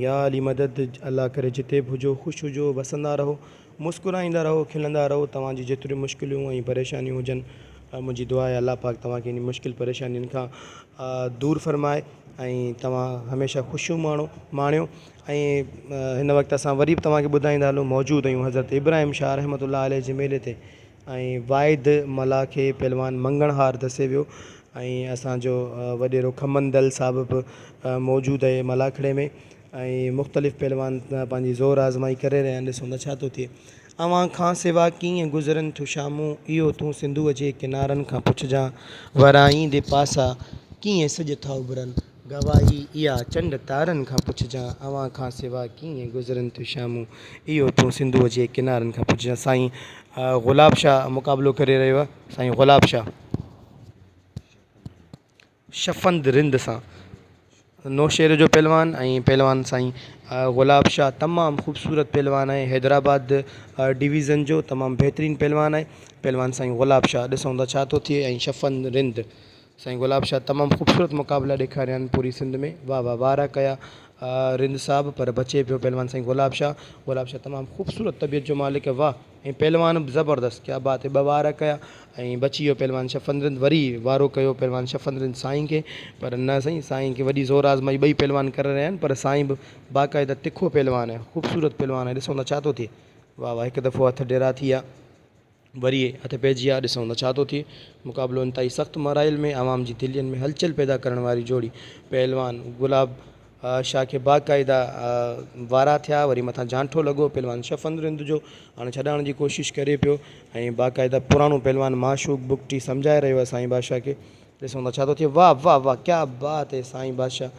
يا علي مدد الله ڪري جتي به هجو خوش هجو وسندا رهو مسڪرائيندا رهو کلندا رهو توهان جي جيتريون مشڪلون ۽ پريشانيون هجن منهنجي دعا آهي الله پاڪ توهان کي ان مشڪل پريشانين کان دور فرمائي ۽ توهان هميشه خوشيون ماڻو ماڻيو ۽ هن وقت اسان وري به توهان کي ٻڌائيندا هلون موجود آهيون حضرت ابراهيم شاهه رحمت الله عليه جي ميلي تي ۽ واحد ملاح کي پهلوان مڱڻهار دسي ويو ۽ اسان جو وڏيرو کمندل صاحب به موجود آهي ملاکڙي ۾ ۽ مختلف پهلوان پنهنجي زور آزمائي ڪري رهيا آهن ڏسون ته ڇا ٿو ٿئي. اوهان کان سوا ڪيئن گذرن ٿيون شامون اهو تون سنڌوء جي ڪنارن کان پڇجان ورائيندي پاسا ڪيئن سج ٿا اڀرن گواهي اها چنڊ تارن کان پڇجان اوهان کان سوا ڪيئن گذرن ٿيون شامون اهو تون سنڌوء جي ڪنارن کان پڇجان سائين گلاب شاهه مقابلو ڪري رهيو آهي سائين گلاب شاهه. شفند رند سان نوشهري جو پهلوان ۽ پهلوان سائين گلاب شاهه تمام خوبصورت پهلوان آهي حيدرآباد ڊويزن جو تمام بهترين پهلوان آهي پهلوان سائين گلاب شاهه ڏسون ته ڇا ٿو ٿئي ۽ شفند رند سائين گلاب شاهه تمام خوبصورت مقابلا ڏيکاريا آهن پوري سنڌ ۾ واهه واهه وارا ڪيا رند صاحب پر بچي پيو پهلوان سائين گلاب شاهه گلاب شاهه تمام خوبصورت طبيعت جو مالڪ واهه ۽ پهلوان به زبردست ڪيا بات هي ٻه وار ڪيا ۽ بچي ويو پهلوان شفندرند وري وارو ڪيو پهلوان شفندرند سائين کي پر نه سائين سائين کي وڏي زور آزمائي ٻئي پهلوان ڪري رهيا آهن پر سائين به باقاعده تکو پهلوان آهي خوبصورت پهلوان آهي ڏسون ته ڇا ٿو ٿئي واهه واهه هڪ دفعو هٿ ڊيرا ٿي ويا وري هٿ پئجي ويا ڏسون ته ڇا ٿو ٿئي مقابلو انتهائي سخت مراحل ۾ عوام جي دلين ۾ هلچل پيدا ڪرڻ واري جوڙي پهلوان گلاب شاهه کي باقاعده وارا ٿيا وري مٿان جانٺو لڳو پهلوان شفند رند جو هاڻي ڇڏائڻ جي ڪوشش ڪري پيو ۽ باقاعده پراڻو پهلوان معشوق بگٽي سمجهائي رهيو آهي سائين بادشاهه کي ڏسون ٿا ڇا ٿو ٿئي واه واه واه ڪيا بات هي سائين بادشاهه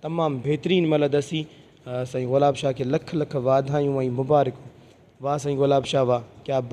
تمام بهترين مل دسي سائين گلاب شاهه کي لک لک واڌايون ۽ مبارڪون واه سائين گلاب شاهه واه ڪيا.